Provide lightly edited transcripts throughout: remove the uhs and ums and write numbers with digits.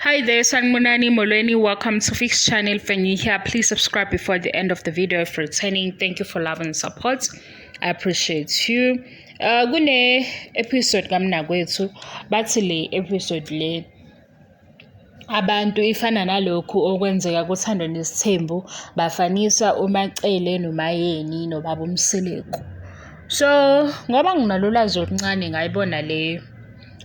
Hi there, Sanibonani Molweni. Welcome to Fix Channel. If you're new here, please subscribe before the end of the video. If returning, thank you for love and support. I appreciate you. Kune episode kaMnakwethu, bathi le episode le abantu ifana nalokhu okwenzeka kuThando Nesithembu, bafanisa uMaCele noMaYeni nobaba uMseleku. So ngoba nginalo ulwazi oluncane ngayibona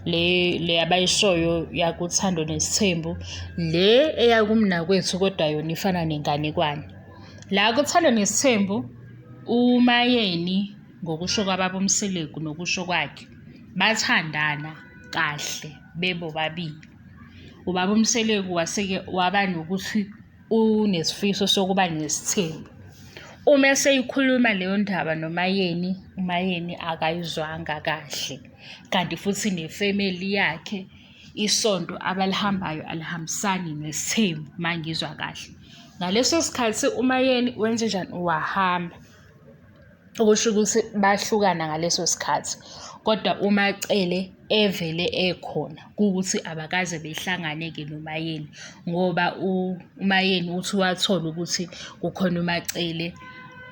le abayishoyo yakuThando Nesithembu, le eyakuMnakwethu kodwa yona ifana nenganekwane. La kuThando Nesithembu uMaYeni ngokusho kwababa uMseleku nokusho kwakhe bathandana kahle bebobabili. Ubaba uMseleku waseke waba nokuthi unesifiso sokuba nesithembu. Uma eseyikhuluma leyo ndaba noMaYeni, uMaYeni akayizwanga kahle. Kanti futhi nefemeli yakhe isonto abalihambayo alihambisani nesithembu uma ngizwa kahle. Ngaleso sikhathi uMaYeni wenzenjani? Wahamba. Okusho ukuthi bahlukana ngaleso sikhathi. Kodwa uMaCele evele ekhona, kuwukuthi abakaze behlangane-ke noMaYeni ngoba uMaYeni uthi wathola ukuthi kukhona uMaCele.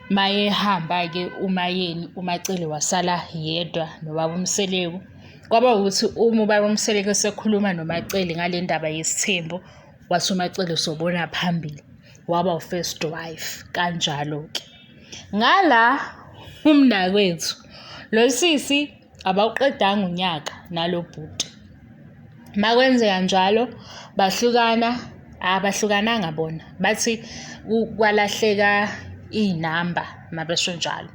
Mayehamba-ke uMaYeni, uMaCele wasala yedwa nobaba uMseleku. Kwaba ukuthi uma ubaba uMseleku esekhuluma noMaCele ngale ndaba yesithembu, wathi uMaCele sobona phambili, waba u-first wife kanjalo-ke. Ngala umnakwethu, lo sisi abawuqedanga unyaka nalo bhuti. Makwenzeka njalo bahlukana, abahlukananga bona, bathi kwalahleka iy'namba mabesho njalo.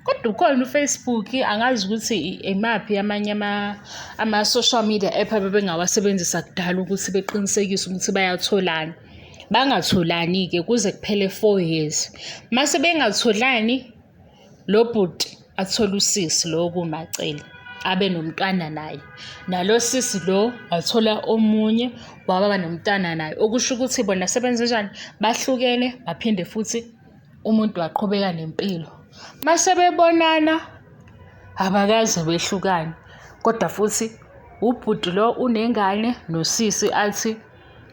Kodwa ukhona u-Facebook, angazi ukuthi imaphi amanye ama-social media app abebengawasebenzisa kudala ukuthi beqinisekise ukuthi bayatholana. Bangatholani-ke kuze kuphele 4 years. Mase bengatholani, lo bhuti athole usisi lo okuwuMaCele, abe nomntwana naye. Nalo sisi lo wathola omunye waba nomntwana naye. Okusho ukuthi bona sebenzenjani? Bahlukene baphinde futhi umuntu waqhubeka nempilo. Mase bebonana abakaze behlukane, kodwa futhi ubhuti lo unengane nosisi athi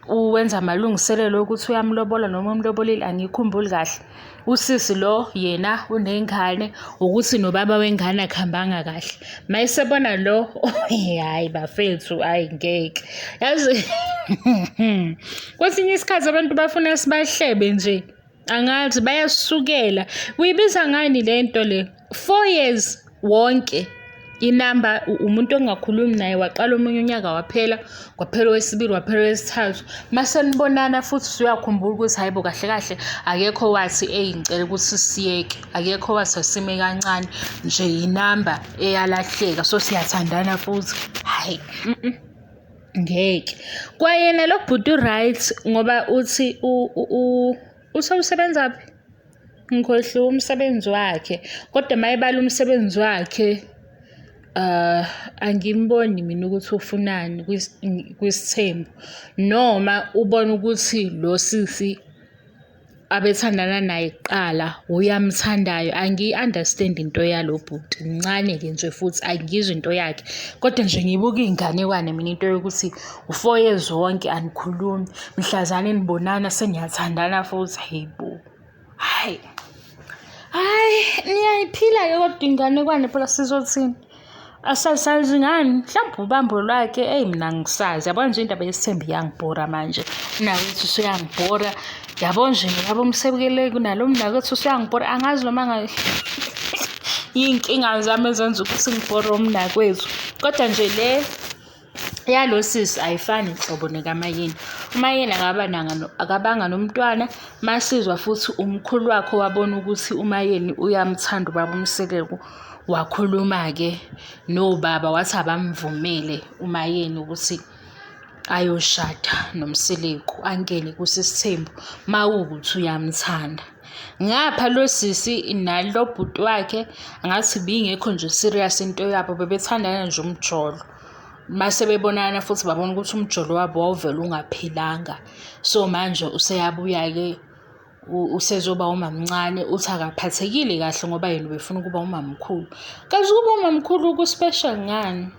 uwenza amalungiselelo okuthi uyamlobola noma umlobolile, angikhumbuli kahle. Usisi lo yena unengane, ukuthi nobaba wengane akuhambanga kahle. Mayesebona lo, hhayi bafethu, hhayi ngeke. Yazi kwesinye isikhathi abantu bafuna sibahlebe nje. Angazi bayasukela. Uyibiza ngani le nto le? 4 years wonke inamba umuntu ongakhulumi naye, waqala omunye unyaka waphela, kwaphela owesibili, waphela owesithathu. Mase nibonana futhi usuyakhumbula ukuthi hhayi bo, kahle kahle akekho wathi eyi ngicela ukuthi siyeke, akekho wathi asime kancane nje, inamba eyalahleka so siyathandana futhi. Hhayi ngeke. Kwayena lo bhuti u-right ngoba uthi uthi usebenzaphi? Ngikhohliwe umsebenzi wakhe, kodwa mayebala umsebenzi wakhe angimboni mina ukuthi ufunani kwisithembu, noma ubona ukuthi lo sisi abethandana naye kuqala uyamthandayo. Angiyi-understand into yalo bhuti, mncane-ke nje futhi angiyizwa into yakhe, kodwa nje ngibuka iy'nganekwane mina into yokuthi u-4 years wonke anikhulumi, mhlazane nibonana seniyathandana futhi, hhayi bo. Hhayi, hhayi niyayiphila-ke kodwa inganekwane phela sizothini? Asazi ngani, mhlawumbe ubambo lwakhe, eyi mina angisazi. Yabo nje indaba yesithembu iyangibhora manje. Umnakwethu usuyangibhora. Yabo nje nobaba uMseleku nalo mnakwethu usuyangibhora. Angazi noma iy'nkinga zami ezenza ukuthi ngibhore umnakwethu. Kodwa nje le yalo sisi ayifani nhlobo nekaMaYeni. UMaYeni akabanga nomntwana, masizwa futhi umkhulu wakhe wabona ukuthi uMaYeni uyamthanda ubaba uMseleku, wakhuluma-ke nobaba wathi abamvumele uMaYeni ukuthi ayoshada noMseleku, angene kusisithembu mawukuthi uyamthanda. Ngapha lo sisi nalo bhuti wakhe ngathi ibingekho nje serious into yabo, bebethandana nje umjolo. Mase bebonana futhi babona ukuthi umjolo wabo wawuvele ungaphilanga. So manje useyabuya-ke usezoba umamncane, uthi akaphathekile kahle ngoba yena ubefuna ukuba umamkhulu. Kazi ukuba umamkhulu ku-special ngani?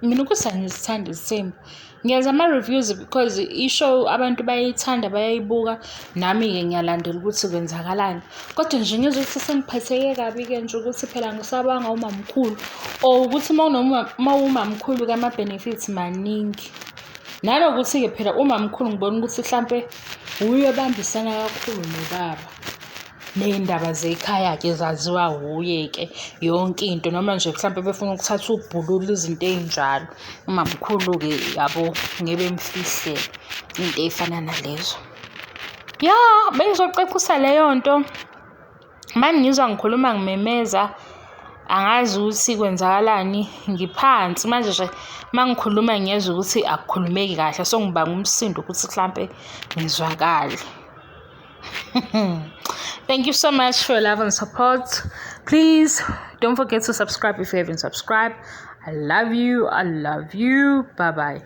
Mina ukuthi angizithandi izithembu. Ngiyenza ama-reviews because i-show abantu bayayithanda, bayayibuka. Nami-ke ngiyalandela ukuthi kwenzakalani. Kodwa nje ngizwe ukuthi sengiphatheke kabi-ke nje ukuthi phela ngisabanga umamkhulu or ukuthi uma uwumamkhulu-ke ama-benefits maningi. Nanokuthi-ke phela umamkhulu ngibona ukuthi hlampe wuye obambisana kakhulu nobaba. Ney'ndaba zekhaya-ke zaziwa wuye-ke yonke into noma nje mhlampe befuna ukuthatha ubhululu izinto ey'njalo. Umamkhulu-ke yabo ngeke bemfihlele into ey'fana nalezo. Ya, bengizocacisa leyo nto. Uma ngizwa ngikhuluma ngimemeza, angazi ukuthi kwenzakalani, ngiphansi manje nje uma ngikhuluma ngiyezwa ukuthi akukhulumeki kahle, so ngibanga umsindo ukuthi hlampe ngizwakale. Thank you so much for your love and support. Please don't forget to subscribe if you haven't subscribed. I love you. I love you. Bye bye.